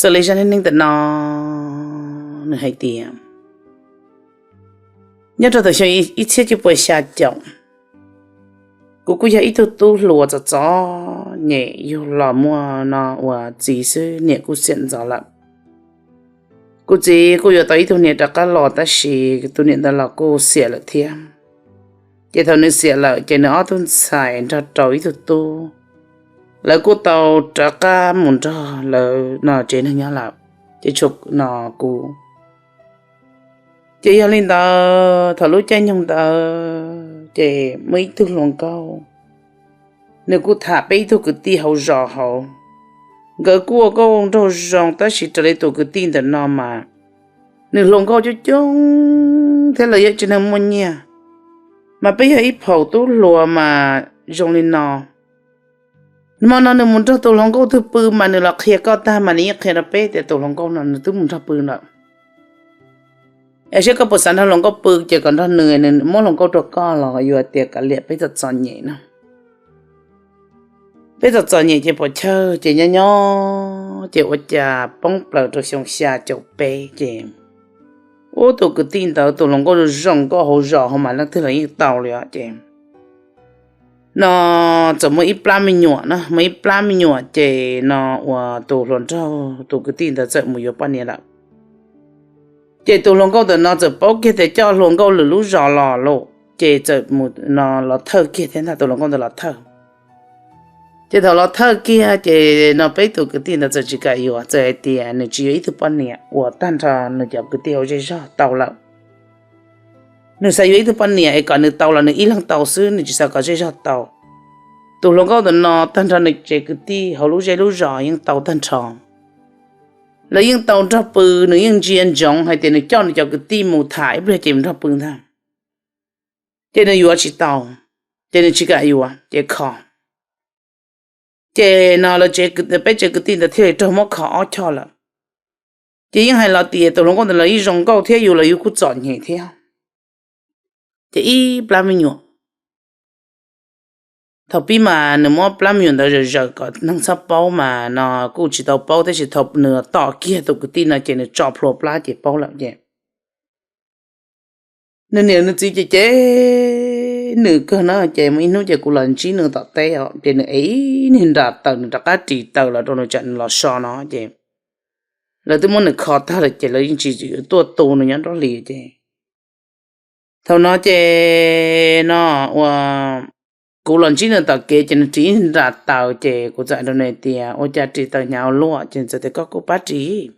Raws li zaj neej neeg ntawm no, nws hais tias nyob rau thaum xyoo ib txhiab cuaj puas xya caum, kuv kuj yog ib tug tub hluas txom txom nyem yug los muaj no uas txiv xwb, niam kuj xiam ntxov lawm. Kuv txiv kuj yuav tau ib tug niam rov qab los tab sis tus niam ntawd los kuj xiam lawm thiab. Ces thaum nws xiam lawm ces nws ob tug ntxhais nrog rau ib tug tub, lawv kuj tau rov qab mus nrog lawv no tsev neeg nyob lawm, ces tshuav no kuv. Ces yog li ntawd thaum lub caij nyoog ntawd ces muaj ib tug hluas nkauj, nws kuj tham peb ib tug kwv tij hauv zos hauv, nkawd kuj ua nkauj nraug zoo tab sis raws li tus kwv tij ntawm no mas nws hluas nkauj coob coob thiab los yog tsev neeg muaj nyiaj, mas peb yog ib phaum tub hluas mas zoo li no. Hmo no nws mus nrog tus hluas nkauj twg pw mas nws los qhia koj tag mas nws yeej qhia rau peb tias tus hluas nkauj no nws twb mus nrog pw lawm. Es saib koj puas xav nrog hluas nkauj pw ces kom nrog nws, nws muab hluas nkauj rau koj los yuav tias kav liam peb txom txom nyem no. Peb txom txom nyem ces puas chawj ces nyob nyob ces ua cas poob plaws rau xyoo xya caum peb ces ub tus kwv tij ntawd tus hluas nkauj zoo nkauj hauv zos hauv mas leej twg los yeej tau li os ces no txawm muaj ib plab me nyuam na, muaj ib plab me nyuam ces no uas tus hluas nraug tus kwv tij ntawd txawm mus yuav poj niam lawm. Ces tus hluas nkauj ntawm no txawm paub kiag tias coj hluas nkauj lwm lub zos los lauj, ces txawm mus no los thawj kiag thiab ntag, tus hluas nkauj ntawd los thawj. Ces thaum los thawj kiag ces no peb tus kwv tij ntawd txawm tsis kam yuav, txawm hais tias nws tsis yuav ib tug poj niam uas tag nrho nws cov kwv tij hauv zej zog tau lawm. Nws xav yuav ib tug poj niam es kom nws tau los nws ib leeg tau xwb, nws tsis xav kom zej zog tau. Tus hluas nkauj ntawm no tag nrho nws tsev kwv tij hauv lub zej lub zos yeej tau tag nrho. Lawv yeej tau nrog pw, nws yeej ntsia ntsoov hais tias nws coj nws cov kwv tij mus tham ib pliag ces mus nrog pw ntag. Ces nws yuav tsis tau, ces nws tsis kam yuav ces kho. Ces no lawv peb tsev kwv tij ntawd thiaj li raug muab kho ob choj lawm. Ces yeej hais los tias tus hluas nkauj ntawd los yeej zoo nkauj thiab yus los yus kuj txom nyem thiab. Ces ib plab me nyuam, thaum pib mas nws muab plab me nyuam ntawd zawm zawm kom neeg txhob paub mas no kuj tsis tau paub, tab sis thaum nws tom kiag tus kwv tij no ces nws tso plhuav plab ces paub lawm ces nws niam nws txiv ces cem nws kawg na. Ces muaj ib hnub ces kuv los ntsib nws tom teb os, ces nws ev ib niag nra taws, nws rov qab ris taws los rau nws tsam nws los so no ces lawv twb muab nws kho tag lawm ces lawv yeej tsis tuaj tu nws nyob nruab hlis ces thaum no ces no ua kuv los ntsib nws tom kev ces nws ris ib nra taws ces kuv txawm hais rau nws tias ua cas ris taws hnyav ua luaj, ces nws txawm tias koj kuj pab ris.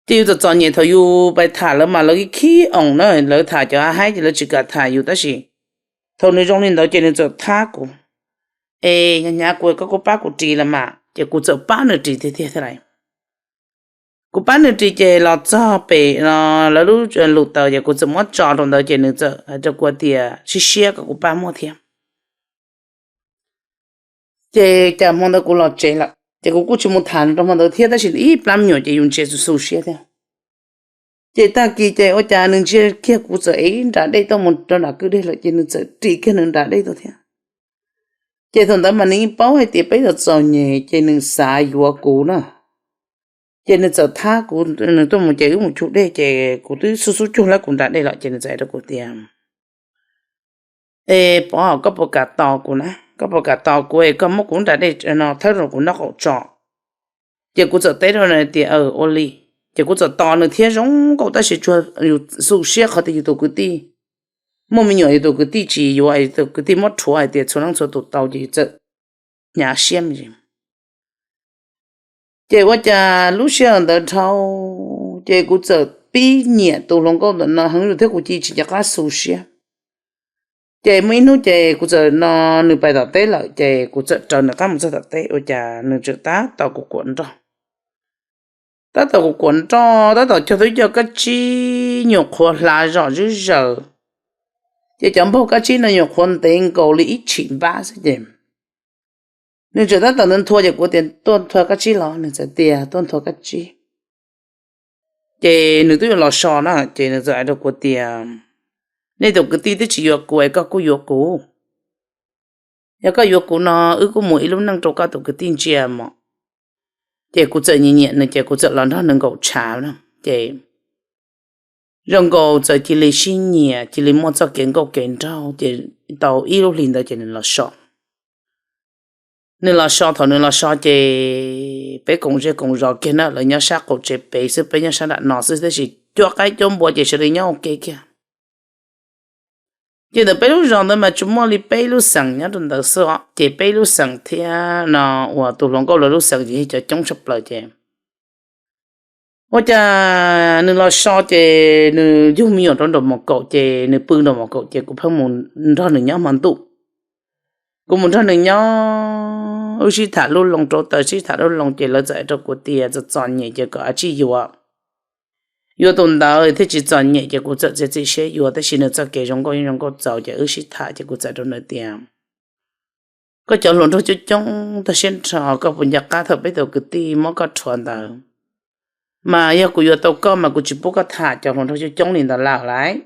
Ces yus txom txom nyem thaum yus pais tham lawv mas lawv khib oos na, lawv tham cov haib ces lawv tsis kam tham yus tab sis thaum nws zoo li ntawd ces nws txawm thab kuv, es hnyav hnyav kuv koj kuj pab kuv ris los mas, ces kuv txawm pab nws ris tiag tiag thiab lauj. Kuv pab nws ris ces los txog pem lawv lub lus taws ces kuv txawm muab tso rau ntawd ces nws txawm hais rau kuv tias siab siab kom kuv pab muab thiab. Ces cas hmo ntawd kuv los tsev lawm ces kuv kuj tsis mus tham nws rau hmo ntawd thiab, tab sis ib plab me nyuam ces yus ntsia xu siab thiab. Ces tag kis ces ua cas nws ntsia kiag kuv txawm ev ib nra dej tuaj mus rau nram kwj deg lawm ces nws txawm ris kiag nws nra dej tuaj thiab. Ces thaum ntawd mas nws yeej paub hais tias peb txom txom nyem ces nws xav yuav kuv na. Ces nws txawm thab kuv, nws tuaj mus ces wb mus cug dej ces kuv twb xub xub cug lawv kuv nra dej lawm ces nws txawm hais rau kuv tias, es Pov, koj puas kam tos kuv na? Koj puas kam tos kuv es koj muab kuv nra dej no thawb rau kuv nraub qaum tso? Ces kuv txawm teb rau nws tias ua li. Ces kuv txawm tos nws thiab zoo nkauj tab sis tsuas yus xu siab qhov tias yus tus kwv tij muaj me nyuam, yus tus kwv tij tsis yuav, yus tus kwv tij muab rhuav hais tias txhua leej txhua tus tau ces yus txawm hnyav siab me ntsis. Ces ua cas lub sij hawm ntawd dhau, ces kuv txawm pib nyiam tus hluas nkauj ntawm no heev li thiab kuv cia tsis nco qab xu siab. Ces muaj ib hnub ces kuv txawm no nws pais tom teb lawm ces kuv txawm raws nws qab mus txog tom teb ua cas nws txawm tab tom kuam kuam nroj. Tab tom kuam kuam nroj tab tom cog tau ib co kab tsib nyuam qhuav hlav zom zeb zaws. Ces cov npaug kab tsib no nyuam qhuav ntev nkaus li ib tshim npab xwb ces nws txawm tab tom nthua ces kuv tias tuaj nthua kab tsib los, nws txawm tias tuaj nthua kab tsib. Ces nws twb yuav los so na ces nws txawm hais rau kuv tias, nej tus kwv tij twb tsis yuav kuv es koj kuj yuav kuv. Yog koj yuav kuv no wb kuj mus ib lub neej rau koj tus kwv tij ntsia mog. Ces kuv txawm nyiam nyiam nws ces kuv txawm los nrog nws nkaum tshav na. Ces zoo nkaus txawm cia li sib nyiam, cia li muaj txoj kev nkauj kev nraug, ces tau ib lub hlis ntawd ces nws los so. Nws los so, thaum nws los so ces peb koom zej koom zos kiag na, lawv nyob sab qaum tsev pem xwb, peb nyob sab nram no xwb, tab sis cuab qaib cuab npua ces sawv daws nyob ua ke kiag. Ces ntawm peb lub zos ntawd mas tsuas muaj li peb lub xeem nyob rau ntawd xwb os, ces peb lub xeem thiab no uas tus hluas nkauj lawv lub xeem ces yog cov coob tshaj plaws ces ua cas nws los so ces nws yug me nyuam rau nraum mos kaum ces nws pw nraum mos kaum ces kuv pheej mus nrog nws nyob hmo ntuj. Kuv mus nrog nws nyob, wb sib tham lub loo rau taws, sib tham lub loo ces lawv txawm hais rau kuv tias txom txom nyem ces kom dab tsi yuav, yuav tus ntawd thiaj tsis txom nyem. Ces kuv txawm txiav txim siab yuav, tab sis nws txoj kev zoo nkauj yeej zoo nkauj txaus, ces wb sib tham ces kuv txawm rau nws tias, koj cov hluas nraug coob coob tag siab nrho, koj puas nco qab thaum peb tau kwv tij muab koj rhuav ntawd? Mas yog kuv yuav tau koj mas kuv tsis pub koj tham cov hluas nraug coob coob li ntawd lawm lauj.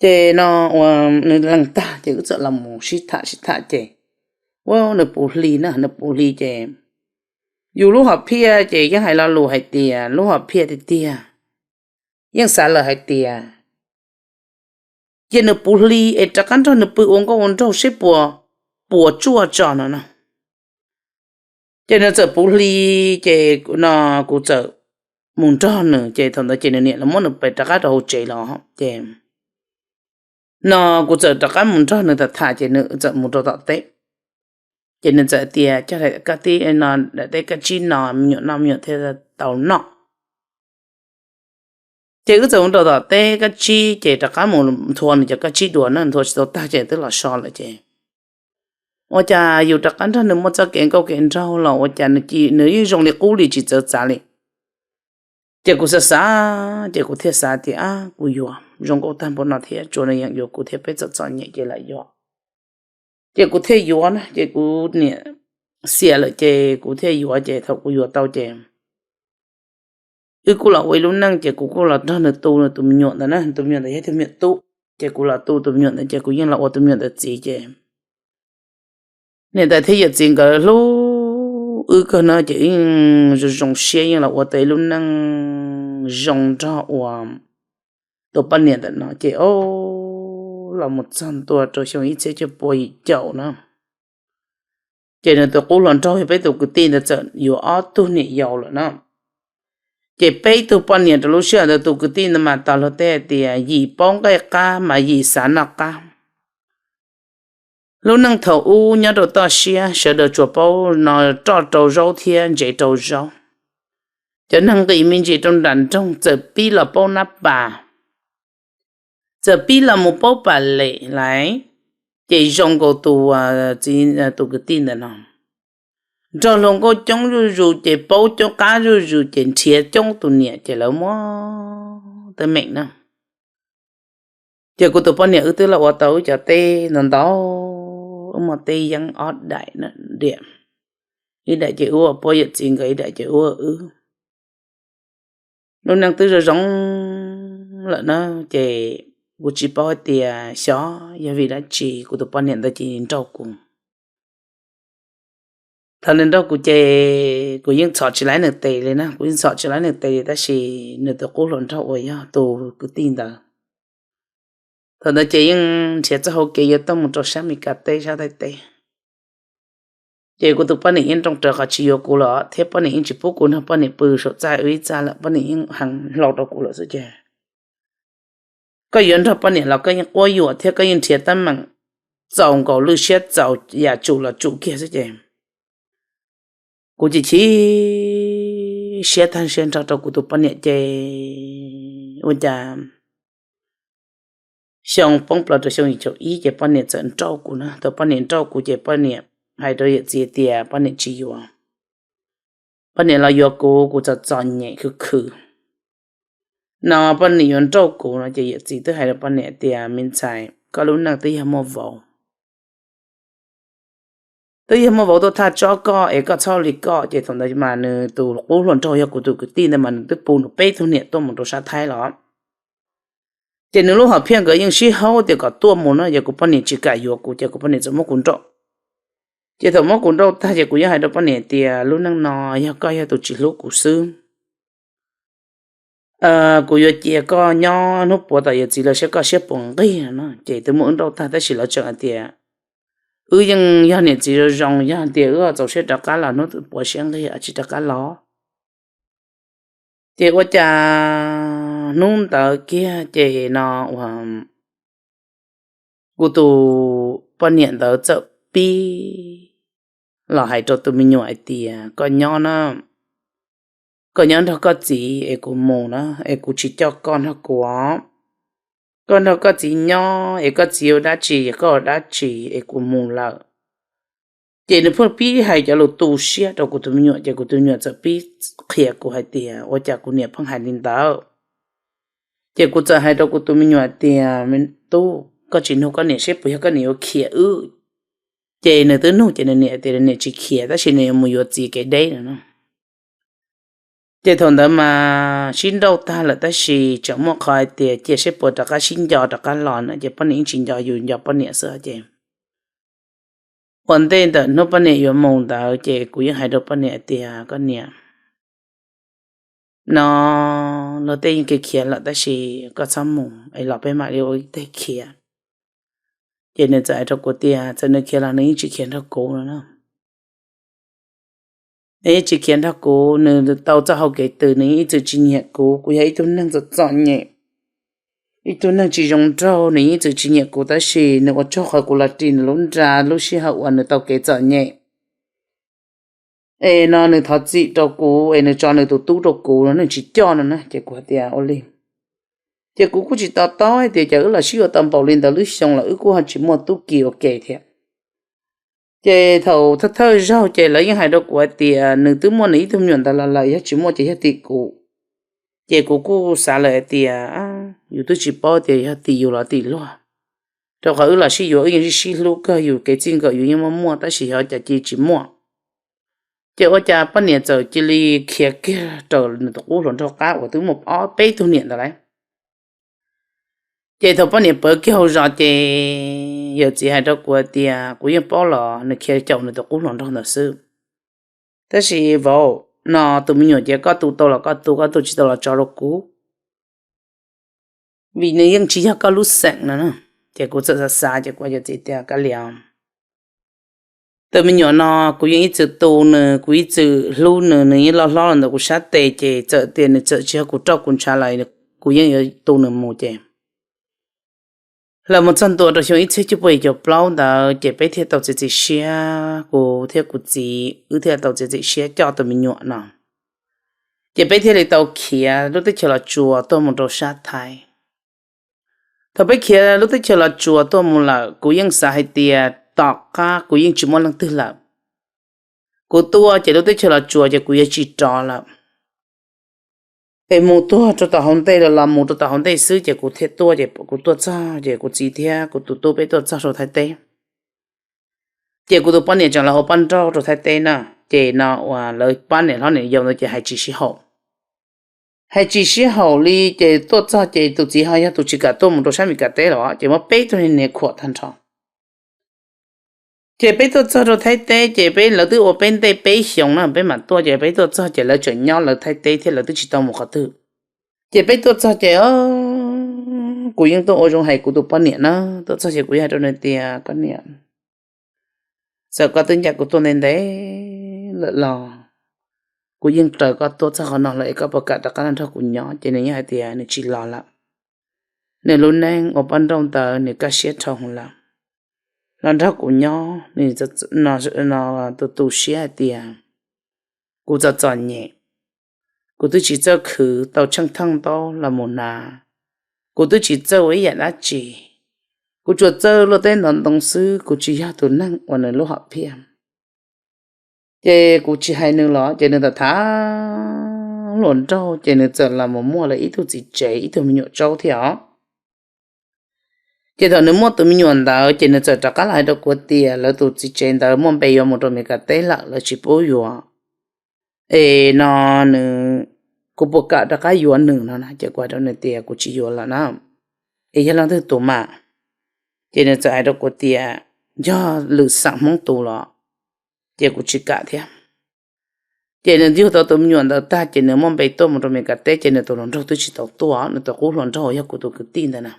Ces no ua nws lees tag ces wb txawm los mus sib tham sib tham ces, ua nws puv hli na, nws puv hli ces yus lub hom phiaj ces yeej hais lo lus hais tias lub hom phiaj tiag tiag, yeej xav lawm hais tias cia nws puv hli es rov qab nrog nws pw ua nkauj ua nraug seb puas puas tsuaj tso no no. Ces nws txawm puv hli, ces no kuv txawm mus nrog nws, ces thaum ntawd ces nws niam los muab nws pem rov qab rau hauv tsev los ces no kuv txawm rov qab mus nrog nws tham tham ces nws txawm mus rau tom teb. Ces nws txawm tias coj daim teb no, daim teb kab tsib no me nyuam noj me nyuam thiaj tau noj. Ces wb txawm mus rau tom teb kab tsib ces rov qab mus nthua nws cov kab tsib dua na, nthua tsis tau tag ces twb los so lawm ces ua cas yus rov qab nrog nws muaj txoj kev nkauj kev nraug los ua cas nws yeej zoo li qub li tsis txawv txav li. Ces kuv xav xav ces kuv thiaj xav tias kuv yuav zoo nkauj tag npaum no thiab tsuas nws yeem yuav kuv thiab peb txom txom nyem ces lam yuav. Ces kuv thiaj yuav na, ces kuv niam xiam lawm ces kuv thiaj yuav, ces thaum kuv yuav tau ces wb kuj los ua ib lub neej ces kuv kuj los nrog nws tu nws tus me nyuam ntawd na, tus me nyuam ntawd yog tus me nyuam tub, ces kuv los tu tus me nyuam ntawd ces kuv yeej los ua tus me nyuam ntawd txiv ces niam tais thiab yawm txiv nkawd hlub wb kawg no ces wb yeej zoo zoo siab yeej los ua tau ib lub neej zoo nrog ua tus poj niam ntawm no ces o los mus txog ntua rau xyoo ib txhiab cuaj pua yim caum na. Ces nws tus qub hluas nraug yog peb tus kwv tij ntawd txawm yuav ob tug niam yau lawm na. Ces peb tug poj niam rau lub sij hawm ntawd tus kwv tij ntawd mas tas luag tej hais tias yim paub nqaij qab mas yim xav noj qab. Lub neej thaum ub nyob rau toj siab sawv daws tsuas paub no roj rau zaub thiab ntsev rau zaub. Cov neeg nqis me ntsis rau nram nroog txawm pib los paub nab pas, txawm pib los mus paub pas lem lawm, ces zoo nkaus tus, tus kwv tij ntawd no nrog hluas nkauj coob zuj zus ces paub coob qab zuj zus ces nrhiav coob tus niam ces lawv muab teeb meem na. Ces kuv tus poj niam wb twb los ua tau wb cov teb ntau ntau, wb muaj teb yeeb ob daim na, ib daim ces wb ua puab yawm txiv nkawd, ib daim ces wb ua wb. Lub neej twb zoo zoo lawm na, ces kuv tsis paub hais tias xyov yog vim dab tsi kuv tus poj niam ntawd cia li nrauj kuv. Thaum nws nrauj kuv ces kuv yeej txhom tsis laib nws tes li na, kuv yeej txhom tsis laib nws tes li tab sis nws tus qub hluas nraug uas yog tus kwv tij ntawd, thaum ntawd ces yeej nrhiav txoj hau kev yuav tuaj mus rau sab Meskas teb sab Thaib teb. Ces kuv tus poj niam yeej nroo rawv qhov tsis yuav kuv lawm thiab poj niam yeej tsis pub kuv nrog poj niam pw saum txaj ib txaj lawm, poj niam yeej heev hlo rau kuv lawm xwb ces koj yuav nrog poj niam los koj yeej quab yuam thiab koj yeej nrhiav teeb meem txaus nkaus lwj siab txaus yam tsum los tsum kiag xwb ces kuv chim chim siab tag siab nrho rau kuv tus poj niam ces ua cas xyoo poob plaws rau xyoo yim caum ib ces poj niam txawm nrauj kuv na. Thaum poj niam nrauj kuv ces poj niam hais rau yawm txiv tias poj niam tsis yuav, poj niam los yuav kuv, kuv txom txom nyem khwv khwv no poj niam yuav nrauj kuv no ces yawm txiv twb hais rau poj niam tias me ntxhais, koj lub neej twb yog muaj vauv, twb yog muaj vauv tuaj thaj tsob koj es koj txhob li koj. Ces thaum ntawd mas nws tus qub hluas nraug yog kuv tus kwv tij ntawd mas nws twb pu nws peb tug niam tuaj mus rau sab Thaib los ces nws lub hom phiaj nkawd yeej sib haub tias kom tuaj mus no, yog kuv poj niam tsis kam yuav kuv ces kuv poj niam txawm muab kuv nrauj. Ces thaum muab kuv nrauj tag ces kuv yeej hais rau poj niam tias, lub neej no yog koj yog tus tsis hlub kuv xwb, kuv yuav cia koj nyob hnub puav tom yawm txiv lawv saib koj siab puas nqig no. Ces twb muab wb nrauj tag tab sis lawv tseem hais tias, wb yeej yog niam txiv zoo zoo, yog tias wb txaus siab rov qab los hnub puav siab nqig tsis rov qab los. Ces ua cas hnub ntawd kiag ces no ua kuv tus poj niam ntawd txawm pib los hais rau tus me nyuam hais tias, koj nyob na, koj nyob nrog koj txiv es kuv mus na, es kuv tsis coj koj nrog kuv os. Koj nrog koj txiv nyob es koj txiv ua dab tsi es koj ua dab tsi es kuv mus lawm. Ces nws pheej pib hais cov lus tu siab rau kuv tus me nyuam ces kuv tus me nyuam txawm pib qhia kuv hais tias, ua cas kuv niam pheej hais li ntawd. Ces kuv txawm hais rau kuv tus me nyuam tias, me tub, koj tsis nug koj niam seb puas yog koj niam yuav khiav wb. Ces nws twb nug ces nws niam tias nws niam tsis khiav tab sis nws yuav mus yuav txiv kev deb no. Ces thaum ntawd mas sib nrauj tag lawm tab sis tseem muaj qhov hais tias cia seb puas rov qab sib nco rov qab los no ces poj niam yeej tsis nco yus, nco poj niam xwb ces ua ntej ntawm hnub poj niam yuav mus ntawd ces kuv yeej hais rau poj niam tias, koj niam, no luag tej yeej khiav lawm tab sis koj txhob mus es los peb mam li ua ib teg khiav. Ces nws txawm hais rau kuv tias txawm nws khiav los nws yeej tsis khiav nrog kuv no na. Nws yeej tsis khiav nrog kuv, nws tau txoj hau kev twg nws yeej ib txwm tsis nyiam kuv. Kuv yog ib tug neeg txom txom nyem, ib tug neeg tsis zoo nraug, nws yeej ib txwm tsis nyiam kuv tab sis nws ua tsaug qhov kuv los ris nws lub nra lub sij hawm uas nws tau kev txom nyem es no nws thov txim rau kuv es nws tso nws tus tub rau kuv no nws tsis coj no na. Ces kuv hais tias ua li. Ces kuv kuj tsis to taub hais tias cas wb los sib yuav tau npaum li ntawd lub xyoo los wb kuj ho tsis muaj tub ki ua ke thiab. Ces thaum thawj thawj zaug ces lawv yeej hais rau kuv hais tias nws twb muaj nws ib tug me nyuam ntawd los lawm, yog tsis muaj ces yog tim kuv. Ces kuv kuj xav lawm hais tias yus twb tsis paub tias yog tim yus los tim luag, rau qhov wb los sib yuav wb yeej sib sib hlub kawg, yus kev txij nkawm yus yeej muaj muaj tab sis yog cas cia tsis muaj. Ces ua cas poj niam txawm cia li khiav kiag raws nws tus qub hluas nraug qab uas twb muaj ob peb tug niam ntawd lawm. Ces thaum poj niam pawv kiag hauv zos ces yawm txiv hais rau kuv tias kuv yeej paub los nws khiav caum nws tus qub hluas nraug ntawd xwb. Tab sis vauv, no tus me nyuam ces koj tu tau los koj tu, koj tu tsis tau los tso rau kuv, vim nws yeej tsis yog koj lub xeem no. Ces kuv txawm xav xav ces kuv hais yawm txiv tias, kav liam, tus me nyuam no kuv yeej ib txwm tu nws, kuv ib txwm hlub nws, nws yeej loj hlob los ntawm kuv sab tes ces txawm tias nws txawm tsis yog kuv roj kuv ntshav los kuv yeej yuav tu nws mus. Ces lawv mus txog ntua rau xyoo ib txhiab cuaj pua yim caum plaub ntawd ces peb thiaj tau txiav txim siab, kuv thiab kuv txiv wb thiaj tau txiav txim siab coj tus me nyuam no. Ces peb thiaj li tau khiav lub teb chaws Los Tsuas tuaj mus rau sab Thaib. Thaum peb khiav lub teb chaws Los Tsuas tuaj mus lawm kuv yeej xav hais tias tom qab kuv yeej tsis muaj leej twg lawm. Kuv tuaj ces lub teb chaws Los Tsuas ces kuv yuav tsis rov lawm. Es mus tuag rau tom hauv ntej los los mus rau tom hauv ntej xwb ces kuv thiaj tuaj, ces kuv tuaj txog ces kuv txiv thiab kuv tus tub peb tuaj txog rau Thaib teb. Ces kuv tus poj niam tseem los ua poj nrauj rau Thaib teb na. Ces no uas lawv pab niam hlob niam yau ntawd ces hais tsis sib haum. Hais tsis sib haum li ces tuaj txog ces tus txiv ho yog tus tsis kam tuaj mus rau sab Mes Kas teb los ces muab peb tug niag khuam tag nrho. Ces peb tuaj txog rau Thaib teb ces peb, lawv twb ua peb ntej peb xyoos na peb mam tuaj, ces peb tuaj txog ces lawv tseem nyob lawv Thaib teb thiab lawv twb tsis tau mus qhov twg. Ces peb tuaj txog ces kuv yeej tuaj ua zoo hais kuv tus poj niam na. Tuaj txog ces kuv yeej hais rau nws tias, koj niam, txawm koj twb ncaim kuv tuaj ntev ntev lawm los kuv yeej raws koj tuaj txog qhov no lawm es koj puas kam rov qab los nrog kuv nyob? Ces nws yeej hais tias nws tsis los lawm. Nws lub neej ua poj nrauj ntawd nws kaj siab dhau hwv lawm. Los nrog kuv nyob, nws tu tu siab hais tias kuv txom txom nyem, kuv twb tsis txawj khwv tau tsheej theej ntaub los mus hnav, kuv twb tsis txawj ua ib yam dab tsi, kuv tsuas txawj luaj teb ntov ntoo xwb, kuv tsis yog tus neeg uas nws lub hom phiaj. Ces kuv tsis hais nws los ces nws tham tham hluas nraug ces nws txawm los mus muaj lawv ib tug txiv tsev ib tug me nyuam tsaub thiab os. Ces thaum nws muaj tus me nyuam ntawd ces nws txawm rov qab los hais rau kuv tias lawv tus txiv tsev ntawd muaj npe yuav mus rau Mes Kas teb lawm, lawv tsis pub yuav. Es no nws, kuv puas kam rov qab yuav nws no na? Ces kuv hais rau nws tias kuv tsis yuav lawm na, es yog leej twg tus mas? Ces nws txawm hais rau kuv tias yog lwm xeem Hmoob tus los ces kuv tsis kam thiab. Ces nws yug tau tus me nyuam ntawd tag ces nws muaj npe tuaj mus rau Meskas teb, ces nws tus hluas nraug twb tsis tau tuaj, nws tus qub hluas nraug yog kuv tus kwv tij ntawd na.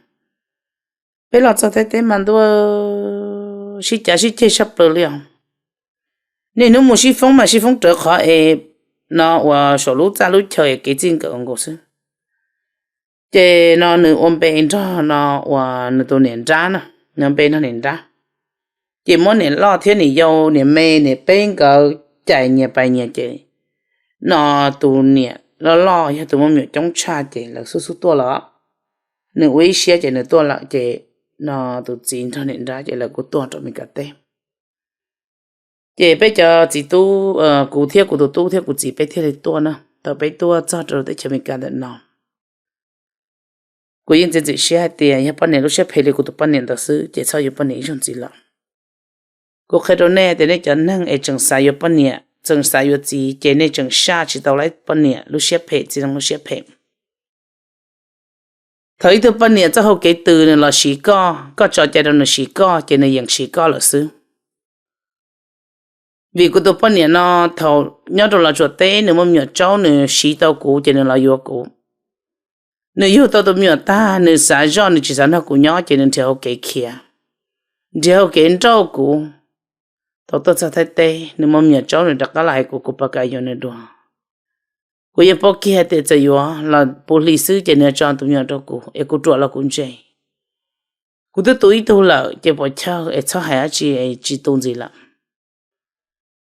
Peb los txog Thaib teb mas ntuj, sib cav sib ceg sab plaws li os. Niaj hnub mus sib foob mas sib foob rawv qhov es no uas saum lub txaj lub chaw es kev txij nkawm nkaus xwb. Ces no nws ua npe nrog no uas nws tus niam nrab na, nws ua npe nrog niam nrab. Ces muab niam loj thiab niam yau, niam me, niam peb nkawd cais nyias pais nyias ces no tus niam loj loj yog tus muaj me nyuam coob tshaj ces lawv xub xub tuaj lawm. Nws ua ib siab ces nws tuaj lawm ces no tus txiv nrog niam nrab ces lawv kuj tuaj rau Meskas teb. Ces peb cov txiv tub, kuv thiab kuv tus tub thiab kuv txiv peb thiaj li tuaj na. Thaum peb tuaj txog rau teb chaws Amelikas ntawm no, kuv yeej txiav txim siab hais tias yog poj niam lub siab phem li kuv tus poj niam ntawd xwb ces txhob yuav poj niam ib zaug ntxiv lawm. Kuv qhia rau nej tias nej cov neeg es tseem xav yuav poj niam, tseem xav yuav txiv ces nej tseem saj tsis tau lawv poj niam lub siab phem, txiv neej lub siab phem. Thaum ib tug poj niam txoj hau kev tws nws los siv koj, koj tso cai rau nws siv koj ces nws yeem siv koj lawm xwb. Vim kuv tus poj niam no thaum nyob rau Los Tsuas teb nws muaj me nyuam tsaub nws siv tau kuv ces nws los yuav kuv. Nws yug tau tus me nyuam tag nws xav zoj nws tsis xav nrog kuv nyob ces nws nrhiav hau kev khiav, nrhiav hau kev nrauj kuv. Thaum tuaj txog Thaib teb nws muaj me nyuam tsaub nws rov qab los hais kuv, kuv pom kam yuav nws dua. Kuv yeej paub kiag tias txawm yuav los puv hli xwb ces nws tso tus me nyuam rau kuv es kuv ruam los kuv ntse. Kuv twb tu ib tug lawm ces puas chawj es txhob hais dab tsi es tsis tu ntxiv lawm.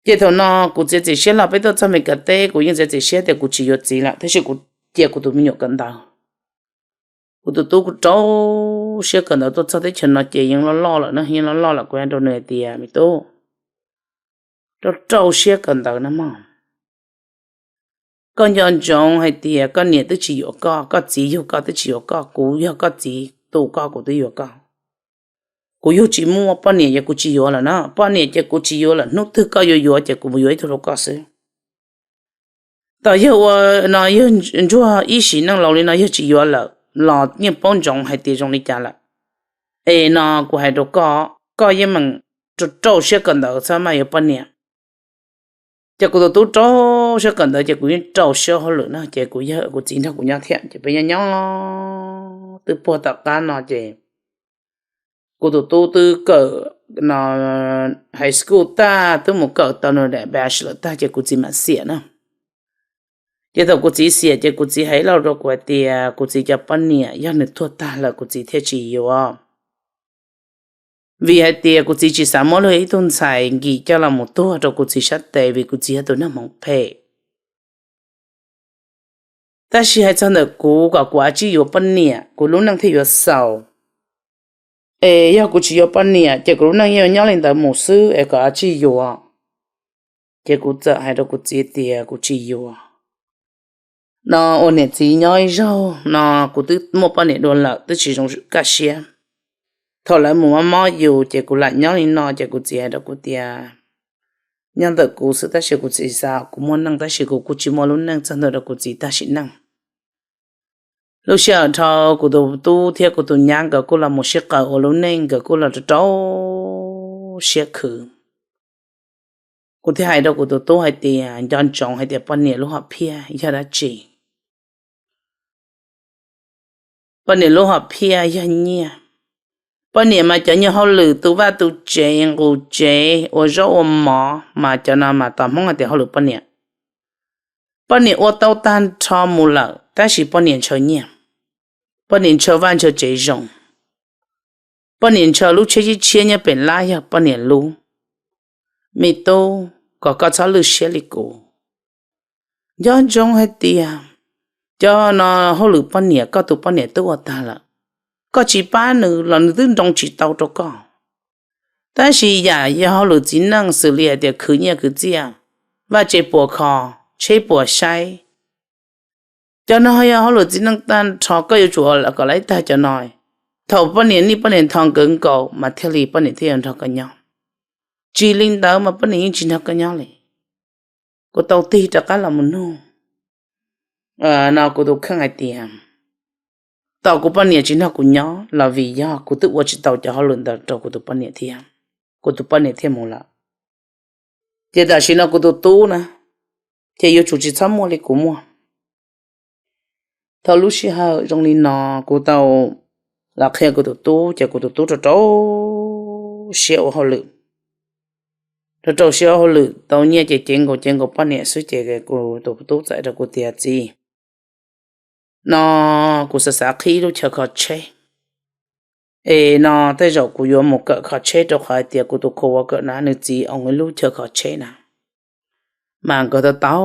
Ces thaum no kuv txiav txim siab los peb tuaj txog Meskas teb kuv yeej txiav txim siab tias kuv tsis yuav txiv lawm tab sis kuv cia kuv tus me nyuam kawm ntawv. Kuv tus tub kuj rau siab kawm ntawv tuaj txog teb chaws no ces yeej loj loj lawm na, yeej loj loj lawm kuv hais rau nws hais tias me tub, rau rau siab kawm ntawv na mog. Koj nco ntsoov hais tias koj niam twb tsis yuav koj, koj txiv yug koj twb tsis yuav koj, kuv yog koj txiv tu koj kuv twb yuav koj. Kuv yug tsis muaj poj niam ces kuv tsis yuav lawm na, poj niam ces kuv tsis yuav lawm, hnub twg koj yuav yuav ces kuv mus yuav ib tug rau koj xwb. Tos yog ua no yog ntsuag ib sim neej laus li no yog tsis yuav lawm los yeej paub ntsoov hais tias zoo li cas lawm. Es no kuv hais rau koj, koj yeej meem rau rau siab kawm ntawv txhob maj yuav poj niam. Ces kuv tus tub rau siab kawm ntawv ces kuv yeej rau siab hauj lwm no ces kuv yawg kuv txiv nrog kuv nyob thiab ces peb nyob nyob twb puag tom qab no ces kuv tus tub twb kawm no high school tag twb mus kawm tau nws daim bachelor tag ces kuv txiv mam xiam na. Ces thaum kuv txiv xiam ces kuv txiv hais ib lo rau kuv hais tias kuv txiv cov poj niam yog nws tuag tag lawm kuv txiv thiaj tsis yuav. Vim hais tias kuv txiv tsis xav muab luag ib tug ntxhais nkim coj los mus tuag rau kuv txiv sab tes vim kuv txiv yog tus neeg hmoov phem. Tab sis hais txog ntawm kuv kom kuv ua tsij yuav poj niam kuv lub neej thiaj yuav xaus. Es yog kuv tsis yuav poj niam ces kuv lub neej yeej nyob li ntawd mus xwb es kom ua tsij yuav. Ces kuv txawm hais rau kuv txiv tias kuv tsis yuav. No ua niam txiv nyob ib zaug no kuv twb muaj poj niam dua lawm twb tsis zoo kaj siab. Thaum lawv mus mob mob yus ces kuv lam nyob li no ces kuv txiv hais rau kuv tias nyob ntawm kuv xwb tab sis kuv txiv xav kuv muaj neej tab sis kuv kuj tsis muaj lub neej txog ntua rau kuv txiv tag sim neej. Lub sij hawm dhau kuv tus tub thiab kuv tus nyab nkawd kuj los mus sib qaws ua lub neej nkawd kuj los rau rau siab khwv. Kuv thiaj hais rau kuv tus tub hais tias nco ntsoov hais tias poj niam lub hom phiaj yog dab tsi. Poj niam lub hom phiaj yog nyiaj. Poj niam mas cov nyuag hauj lwm tu vaj tu tsev nqus tsev ua zaub ua mov mas cov no mas tos Hmoob hais tias hauj lwm poj niam. Poj niam ua tau tag nrho mus lawm tab sis poj niam ntshaw nyiaj, poj niam ntshaw vaj ntshaw tsev zoo. Poj niam ntshaw lub tsheb tshiab tshiab nyob pem lab yog poj niam lub. Me tub, kom koj txhob lwj siab li kuv. Nco ntsoov hais tias cov no hauj lwm poj niam koj tus poj niam twb ua tag lawm. Koj tsis pab nws los nws twb nroo tsis tau rau koj. Tab sis yam yog hauj lwm txiv neej xws li hais tias khwv nyiaj khwv txiaj, vaj tse puas kho, tsheb puas saib, cov no yog hauj lwm txiv neej tag nrho koj yuav tsum kom lawv tag cov no. Thaum poj niam nij poj niam tho nkawd nkaus mas thiaj li poj niam thiaj yuav nrog koj nyob. Tsis li ntawd mas poj niam yeej tsis nrog koj nyob li. Kuv tau tig rov qab los mus nug no kuv tus kheej hais tias tos kuv poj niam tsis nrog kuv nyob los vim yog kuv twb ua tsis tau cov hauj lwm ntawd rau kuv tus poj niam thiab, kuv tus poj niam thiaj mus lawm. Ces tam sim no kuv tus tub na, ces yuav tsum tsis txhob muaj li kuv muaj. Thaum lub sij hawm zoo li no, kuv tau los qhia kuv tus tub, ces kuv tus tub rau rau siab ua hauj lwm. Rau rau siab ua hauj lwm tau nyiaj ces cev nkaus cev nkaus poj niam xwb, ces kuv tus tub txawm rau kuv tias, Txiv, no kuv xav xav qhib ib lub chaw kho tsheb. Es no tej zaum kuv yuav mus kawm kho tsheb, rau qhov hais tias kuv tus khuas uas kawm na nws txiv oo ib lub chaw kho tsheb na, mas nkawd tau tau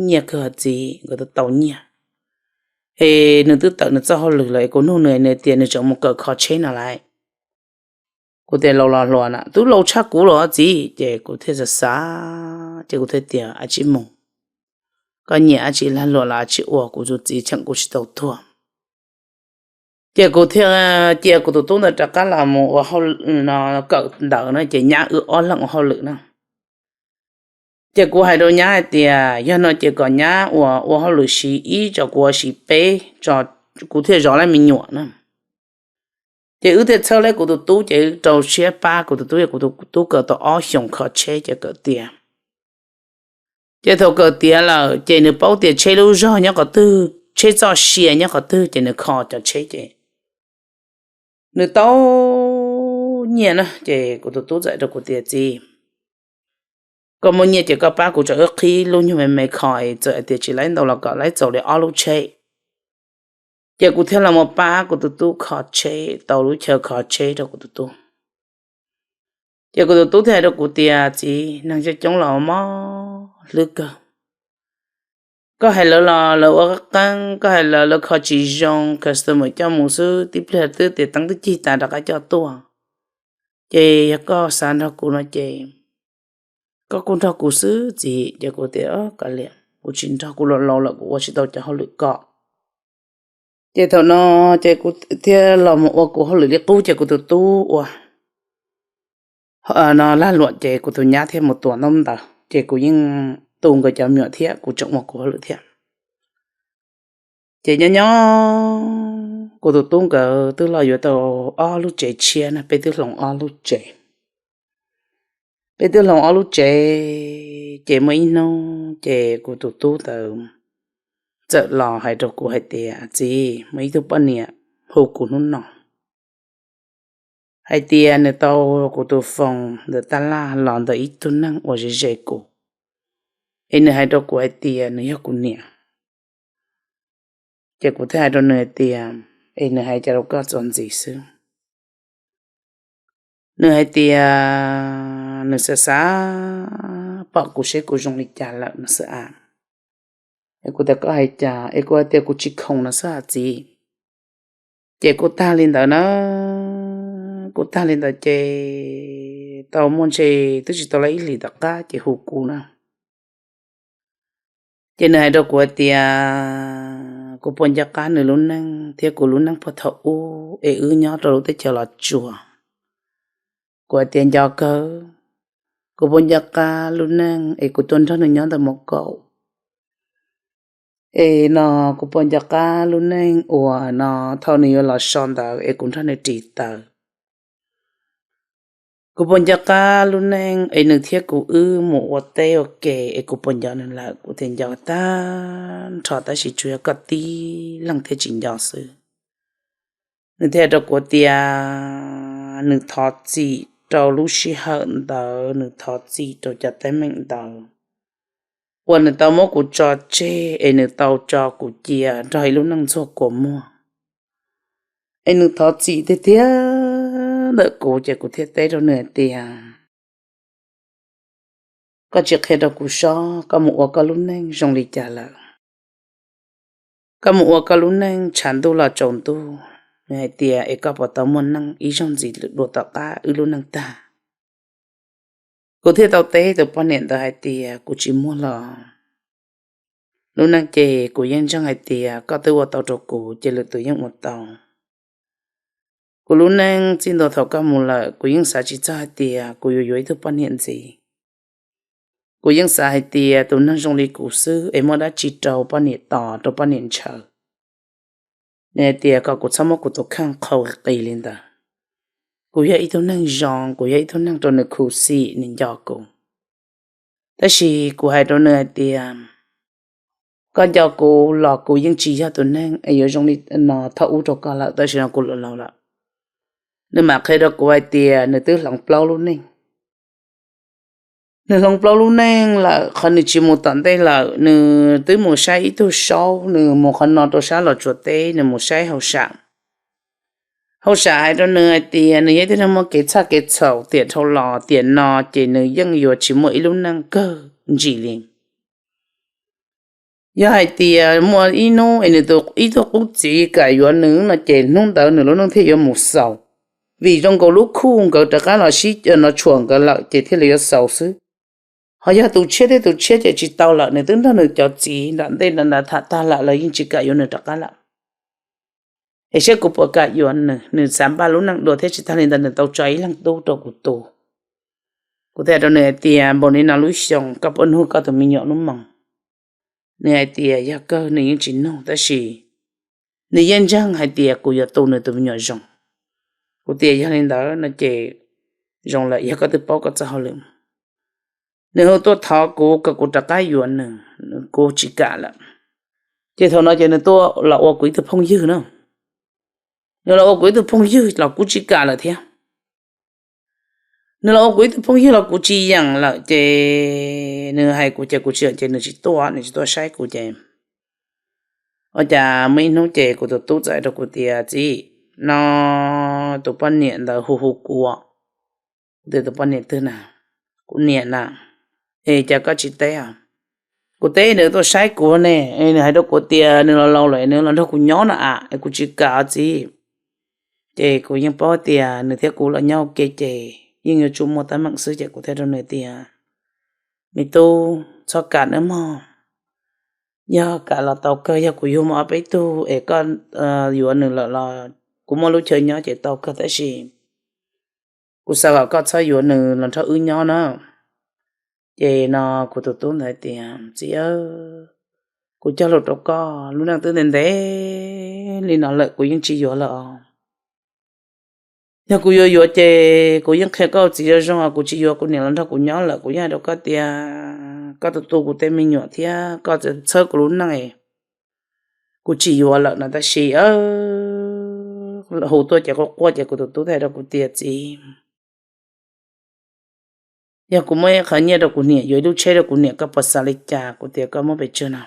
nyiaj kawg, txiv, nkawd tau tau nyiaj. Es nws twb tawm nws txoj hauj lwm lawm, es kuv nug nws, nws tias nws tseem mus kawm kho tsheb no lawm. Kuv tias, Laus los hluas na, twb laus tshaj kuv los txiv. Ces kuv thiaj xav xav, ces kuv thiaj tias, Ab tsi mus, koj nyiam ab tsi lag luam los ab tsi ua, kuv tus txiv cheem kuv tsis tau tuag. Ces kuv thiaj cia kuv tus tub ntawd rov qab los mus ua kawm ntawv na, ces nyab wb ob leeg ua hauj lwm na. Ces kuv hais rau nyab hais tias, Yog no ces kom nyab ua ua hauj lwm siv ib tso, kuv ua siv peb tso, kuv thiaj zov lawv me nyuam na. Ces wb thiaj txhawb lawv kuv tus tub, ces wb rau siab pab kuv tus tub, yog kuv tus tub kawm tau ob xyoos kho tsheb ces kawm tiav. Ces thaum kawm tiav lawm ces nws paub tias tsheb lub zog nyob qhov twg, tsheb txoj sia nyob qhov twg, ces nws kho cov tsheb ces nws tau nyiaj na. Ces kuv tus tub txawm rau kuv tias, Txiv, koj muaj nyiaj ces koj pab kuv tso, wb qhib lub nyuag me me kho, txawm hais tias tsis laib ntau los kom laib txaus li ob lub tsheb. Ces kuv thiaj los mus pab kuv tus tub kho tsheb, tau lub chaw kho tsheb rau kuv tus tub. Ces kuv tus tub thiaj hais rau kuv tias, Txiv, neeg coob coob los mob hlwb kawg. Koj hais lawv los lawv ua qeeb qeeb, koj hais lawv lawv kho tsis zoo, customer coj mus xwb, tib pliag twb tias teeb twb cig tas rov qab coj tuaj. Ces yog koj xav nrog kuv no ces koj kuj nrog kuv xwb txiv. Ces kuv tias, Kav liam, kuv tsis nrog, kuv laus laus lawm, kuv ua tsis tau cov hauj lwm ko. Ces thaum no ces kuv thiaj los mus ua kuv hauj lwm li qub, ces kuv tus tub ua no lag luam, ces kuv tus nyab thiaj mus tuam ntaub ntawv, ces kuv yeej tu nkawd cov me nyuam thiab kuv tseem ua kuv hauj lwm thiab. Ces nyob nyob kuv tus tub nkawd twb los yuav tau ob lub tsev tshiab na, peb twb hloov ob lub tsev. Peb twb hloov ob lub tsev, ces muaj ib hnub ces kuv tus tub ntawd txawm los hais rau kuv hais tias, Txiv, muaj ib tug poj niam hu kuv hnub no hais tias nws tau kuv tus foos ntawm tab laj los ntawm ib tug neeg uas ze ze kuv, es nws hais rau kuv hais tias nws yog kuv niam. Ces kuv thiaj hais rau nws hais tias, Es nws hais cas rau koj txuas ntxiv xwb? Nws hais tias nws xav xav pom kuv seb kuv zoo li cas lawm no xwb a. Es kuv tias, Koj hais cas? Es kuv hais tias, Kuv tsis khoom no xwb a txiv. Ces kuj tag li ntawd na, kuj tag li ntawd ces tau muaj ntshe twb tsis tau li ib hlis tom qab ces hu kuv na. Ces nws hais rau kuv hais tias kuv puas nco qab nws lub neej thiab kuv lub neej puag thaum ub es wb nyob rau lub teb chaws Los Tsuas. Kuv hais tias nco kawg, kuv puas nco qab lub neej es kuv tuaj nrog nws nyob ntawm Mos Kaum. Es no kuv puas nco qab lub neej uas no thaum nws yuav los so ntawd es kuv nrog nws ris taws. Kuv puas nco qab lub neej es nws thiab kuv wb mus ua teb ua ke es kuv puas nco nws lawm. Kuv tias nco tag nrho tab sis tsuas yog koj tib leeg thiaj tsis nco xwb. Nws thiaj rau kuv tias nws thov txim rau lub sij hawm ntawd, nws thov txim rau cov teeb meem ntawd uas nws tau muab kuv tso tseg es nws tau tso kuv cia nrog ib lub neej ntxuag kua muag. Es nws thov txim tiag tiag ntawm kuv ces kuv thiaj teb rau nws hais tias koj tsis qhia rau kuv sob koj mus ua koj lub neej zoo li cas lawm. Koj mus ua koj lub neej tshav ntuj los tsaus ntuj. Nws hais tias es koj puas tau muaj neej ib zaug ntxiv dua tom qab wb lub neej tag? Kuv thiaj tau teb tus poj niam ntawd hais tias kuv tsis muaj los. Lub neej ces kuv yeej ntseeg hais tias koj twb ua tau rau kuv ces lwm tus yeej ua tau. Kuv lub neej txij ntua thaum koj mus lawm kuv yeej xav tsis txog hais tias kuv yuav yuav ib tug poj niam ntxiv. Kuv yeej xav hais tias tus neeg zoo li kuv xwb es muaj dab tsi rau poj niam tos rau poj niam ntshaw. Nws hais tias kom kuv txhob muab kuv tus kheej qhau qis li ntawd. Kuv yog ib tug neeg zoo, kuv yog ib tug neeg rau nws khuv xim nws nco kuv. Tab sis kuv hais rau nws hais tias, koj nco kuv los kuv yeej tsis yog tus neeg es yuav zoo li no thaum ub rau koj lawm, tam sim no kuv laus laus lawm. Nws mam qhia rau kuv hais tias nws twb hloov plaub lub neej. Nws hloov plaub lub neej lawm, qhov nws tsis mus tom ntej lawm, nws twb mus saib ib tug saub, nws mus qhov no rau sab Los Tsuas teb, nws mus saib hauj sam. Hauj sam hais rau nws hais tias nws yog ib tug neeg muaj kev txhaj kev txhaum, tiam dhau los tiam no ces nws yeej yuav tsis muaj ib lub neej kawg ntsis li. Yog hais tias muaj ib hnub es nws tus ib tug qub txiv kam yuav nws no ces hnub ntawd nws lub neej thiaj yuav mus xaus. Vim zoo nkaus lub khuj nkawd rov qab los sib no tshuam nkawd lawm ces thiaj li yuav xaus xwb. Ho yog tus tshiab thiab tus tshiab ces tsis tau lawm, nws twb nrog nws cov txiv nram ntej nram ntawd tham tag lawm, lawv yeej tsis kam yuav nws rov qab lawm. Es saib kuv puas kam yuav nws, nws xav npaj lub neej dua thiab tsis tag li ntawd nws tau tso ib leeg tub rau kuv tu. Kuv thiaj hais rau nws hais tias npaum li no lub xyoo koj puas nug koj tus me nyuam lub moos? Nws hais tias yog kawg nws yeej tsis nug tab sis nws yeej ntseeg hais tias kuv yuav tu nws tus me nyuam zoo. Kuv tias yog li ntawd no ces zoo lawm, yog koj twb paub koj txoj hauj lwm. Nws hu tuaj thov kuv kom kuv rov qab yuav nws, kuv tsis kam lawm. Ces thaum no ces nws tuaj los ua kuv ib tug phooj ywg na. Nws los ua kuv ib tug phooj ywg los kuv tsis kam lawm thiab. Nws los ua kuv ib tug phooj ywg los kuv tsis yeem lawm ces nws hais kuv ces kuv tsis yeem ces nws tsis tuaj, nws tsis tuaj saib kuv ces ua cas muaj ib hnub ces kuv tus tub txawm hais rau kuv tias, txiv, no tus poj niam ntawd hu hu kuv. Kuv tias tus poj niam twg na? Kuv niam na. Es cas koj tsis teb? Kuv teb nws tuaj saib kuv ne, nws hais rau kuv tias nws los laus lawm nws los nrog kuv nyob no a, kuv tsis kam txiv. Ces kuv yeej paub tias nws thiab kuv los nyob ua ke ces yeej yuav tsum muaj teeb meem xwb ces kuv thiaj rau nws tias, me tub, txhob kam nawb mog. Yog kam los tau kawg, yog kuv yug muaj ob peb tug es koj yuav nws lawm los kuv muaj lub chaw nyob ces tau kawg tab sis kuv xav kom koj txhob yuav nws los nrog wb nyob na. Ces no kuv tus tub ntawd tias, txiv, kuv cog lus rau koj, lub neej twb ntev ntev li no lawm kuv yeej tsis yuav lawm os. Yog kuv yuav yuav ces kuv yeej qhia koj txiv zoo zoo, kuv tsis yuav kuv niam los nrog kuv nyob lawm, kuv yeej hais rau koj tias koj tus tu kuv tej me nyuam thiab koj txhawb kuv lub neej, kuv tsis yuav lawm no tab sis hu tuaj ces quaj quaj ces kuv tus tub thiaj hais rau kuv tias, txiv, yog kuv muab ib qho nyiaj rau kuv niam, yuav ib lub tsheb rau kuv niam, koj puas xav li cas? Kuv tias, koj muab pes tsawg no?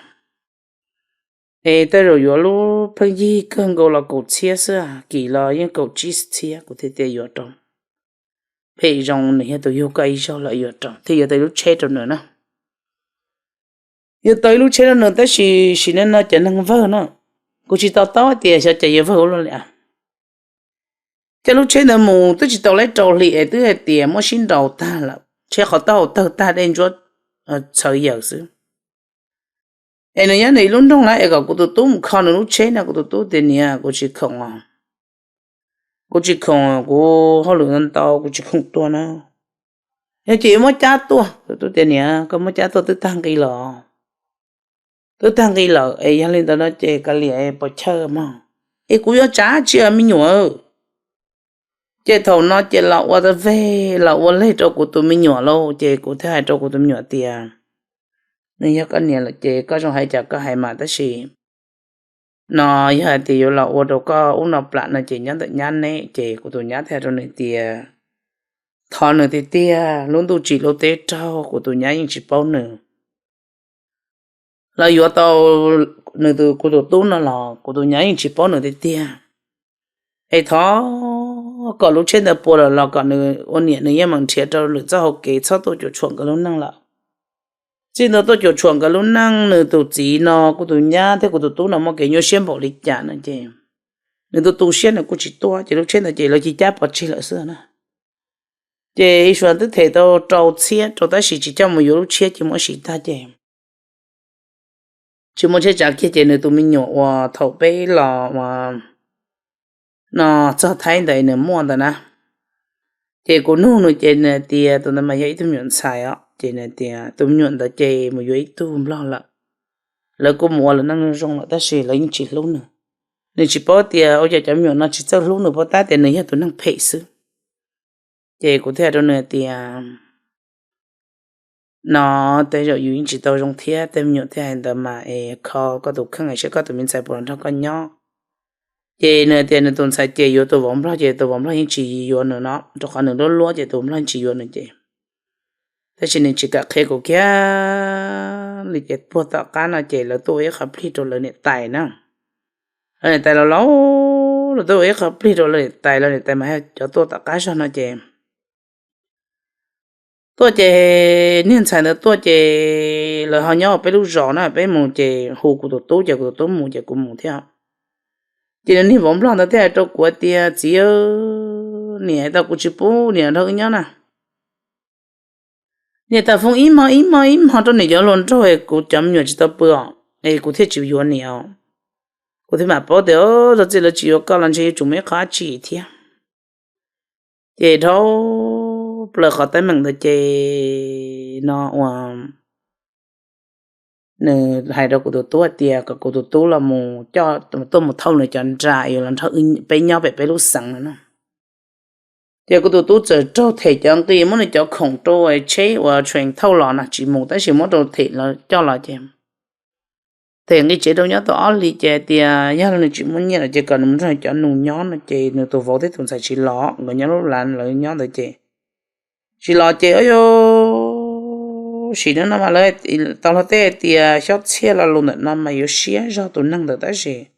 Es tej zaum yuav lub pheej yig kawg nkaus los kaum txhiab xwb, kim los yeej kaum tsib txhiab. Kuv thiaj tias yuav rau, phem zoo nws yog tus yug koj ib zaug lawm, yuav rau thiaj yuav tau ib lub tsheb rau nws na. Yuav tau ib lub tsheb rau nws tab sis sim neej no cov neeg vawg no, kuv tsis to taub tias xyov cas yuav vawg ua luaj li. Coj lub tsheb ntawd mus twb tsis tau laib rau hli es twb hais tias muab sib nraus tag lawm, tsheb qhov taub hau tawg tag, dej ntsuab txhawv yaws xwb. Es nws nyob nws ib lub nroog na, es kom kuv tus tub mus kho nws lub tsheb no. Kuv tus tub tias, niam, kuv tsis khoom os, kuv tsis khoom, kuv hauj lwm ntau, kuv tsis khoom tuaj na. Yog ces yuav muab cab tuaj. Kuv tus tub tias, niam, koj muab cab tuaj twb tag nqi lawm, twb tag nqi lawm es yog li ntawd no ces kav liam, pos chawj mog, es kuv yuav tsav tsi me nyuam. Ces thaum no ces los ua veg los ua leg rau kuv tus me nyuam lauj. Ces kuv thiaj hais rau kuv tus me nyuam tias, nws yog koj niam lawm ces koj zoo hais cas koj hais mas, tab sis no yog hais tias yuav los ua rau koj ub no plam no ces nyob ntawm nyab neb. Ces kuv tus nyab thiaj hais rau nws tias, thov nws tiag tiag, lub ntuj tsim lub teb raug, kuv tus nyab yeej tsis paub nws. Los yuav tau nws tus, kuv tus tub no los kuv tus nyab yeej tsis paub nws tiag tiag. Es thov kom lub tsheb ntawd puas lawm los kom nws ua niam nws yeej meem nrhiav rau lwm txoj hau kev, txhob tuaj cuam tshuam nkawd lub neej lawm. Txij ntawd tuaj cuam tshuam nkawd lub neej, nws tus txiv no, kuv tus nyab thiab kuv tus tub no muaj kev nyuaj siab npaum li cas no ces nws tu tu siab nws kuj tsis tuaj, ces lub tsheb ntawd ces lawv cia li cab pov tseg lawm xwb na. Ces ib suav twb them tau rau txhiab rau tab sis tsis coj mus yuav lub tsheb ces muab siv tag ces tsis muaj tsheb tsav kiag ces nws tus me nyuam uas thaum peb los no txog Thaib ntawd nws muaj ntawd na. Ces kuv nug nws ces nws tias tus ntawd mas yog ib tug me nyuam ntxhais os, ces nws tias tus me nyuam ntawd ces mus yuav ib tug Nplog lawm, lawv kuj mus ua lawv neej zoo lawm tab sis lawv yeej tsis hlub nws. Nws tsis paub tias ua cas cov me nyuam no tsis txawj hlub nws, paub tab tias nws yog tus neeg phem xwb. Ces kuv thiaj hais rau nws tias no, tej zaum yus yeej tsis tau zoo thiab. Tej me nyuam thiaj hais ntawd mas es kho koj tus kheej saib koj tus me ntxhais puas los nrog koj nyob. Ces nws tias nws tus ntxhais ces yuav tus vauv nplog ces tus vauv nplog yeej tsis yuav nws no, rau qhov nws luab luab ces tus nplog tsis yuav nws ces. Tab sis nws tsis kam qhia kuv kiag li ces puag tom qab no ces lawv tuaj ua ib qho plig rau lawv niam tais na. Lawv niam tais laus laus, lawv tuaj ua ib qho plig rau lawv niam tais, lawv niam tais mas cov tuaj tom qab zog no ces tuaj ces niag ntxhais ntawd tuaj ces lawv ho nyob peb lub zos na, peb mus ces hu kuv tus tub ces kuv tus tub mus ces kuv mus thiab. Ces nws niag vauv nplog ntawd thiaj hais rau kuv hais tias, Txiv, niam tau kuv tsis pub niam nrog wb nyob na. Niam tau foom ib hmos ib hmos ib hmos rau niam cov hluas nraug, kuv cov me nyuam tsis tau pw os, es kuv thiaj tsis yuav niam. Kuv thiaj mam paub tias txog txij lawv tsis yuav koj los ntshe yuav tsum muaj ib qho dab tsi thiab. Ces dhau plaws qhov teeb meem ntawd ces no ua nws hais rau kuv tus tub hais tias kom kuv tus tub los mus coj, tuaj mus thauj nws cov nra yuav los nrog peb nyob pem peb lub xeev no na. Ces kuv tus tub txawm raug them cov nqi muab nws cov khoom rau tsheb uas train thauj los no tsis mus tab sis muab rau them coj los ces them nqi tsev rau nyob tau ob hlis ces hais tias yog nws tsis muaj nyiaj lawm ces kom nws mus nrog cov nus nyob no ces nws tus vauv thiab tus ntxhais tsis los, nkawd nyob lub lav lawv nyob ntawd ces tsis los ces sim neej no mas lawv tau luag tej hais tias xyob txhiaj lo lus ntawm no mas yuav siab zog tus neeg ntawd tab sis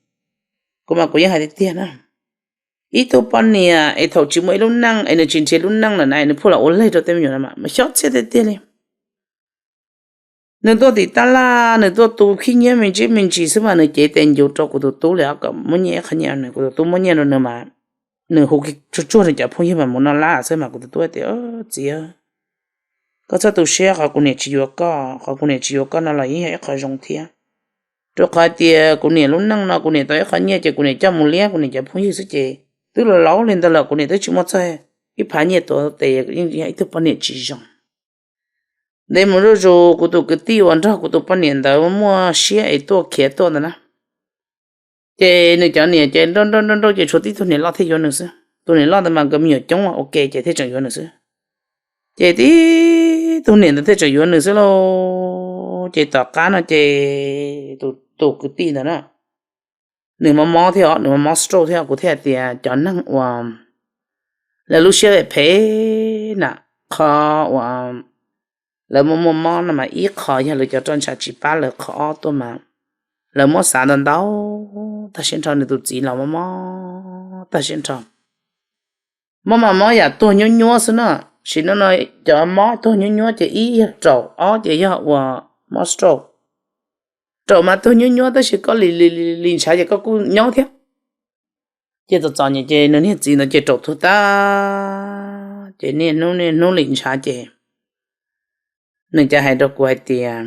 kuv mas kuv yeej hais tiag tiag na. Ib tug poj niam es thaum tsis muaj ib lub neej es nws tsis nrhiav lub neej lawm na nws pheej los ua leg rau tej me nyuam no mas xyob txhiaj tiag tiag li. Nws tuaj tim tab laj nws tuaj tu khib nyiab me ntsis me ntsis xwb mas nws cev tes ncuv rau kuv tus tub li kom muab nyiaj ib qho nyiaj rau nws, kuv tus tub muab nyiaj rau nws mas nws hu tsuag tsuag nws cov phooj ywg mas mus noj lab xwb mas kuv tus tub hais tias, Txiv, koj txhob tu siab, qhov kuv niam tsis yuav koj, qhov kuv niam tsis yuav koj no los yeej yog ib qho zoo thiab. Rau qhov tias kuv niam lub neej no kuv niam tau ib qho nyiaj ces kuv niam coj mus liab kuv niam cov phooj ywg xwb ces twb laus laus li ntawd lawm kuv niam twb tsis muaj txog ib phav nyiaj tuav tes, yeej yog ib tug poj niam tsis zoo. Ntev mus zuj zus kuv tus kwv tij uas nrog kuv tus poj niam ntawd muaj siab es tuaj khiav tuaj ntawd na, ces nws cov niam ces nrauj nrauj nrauj nrauj ces tshuav tib tug niam loj thiaj yuav nws xwb. Tus niam loj ntawd mas nkawd me nyuam coob ua ke ces thiaj tseem yuav nws xwb. Ces tib tug niam ntawd thiaj tseem yuav nws xwb lauj. Ces tom qab no ces tus kwv tij ntawd na, nws mob mob thiab os, nws mob mob stroke thiab, kuv thiaj hais tias cov neeg uas lawv lub siab phem phem na, qhov uas lawv muaj muaj mob no mas ib qho yog lawv cov roj ntsha tsis pab lawv, qhov ob tuaj mas lawv muab xav ntau ntau tag siab nrho, nws tus txiv los mob mob tag siab nrho. Mob mas mob yam tuag nyuab nyuab xwb na, sim neej no cov mob tuag nyuab nyuab ces ib yog raum, ob ces yog uas mob stroke. Raum mas tuag nyuab nyuab tab sis koj li li li ntshav ces koj kuj nyob thiab. Ces txom txom nyem ces nws niag txiv ntawd ces raum tuag tag, ces niaj hnub niaj hnub lim ntshav ces nws cas hais rau kuv hais tias,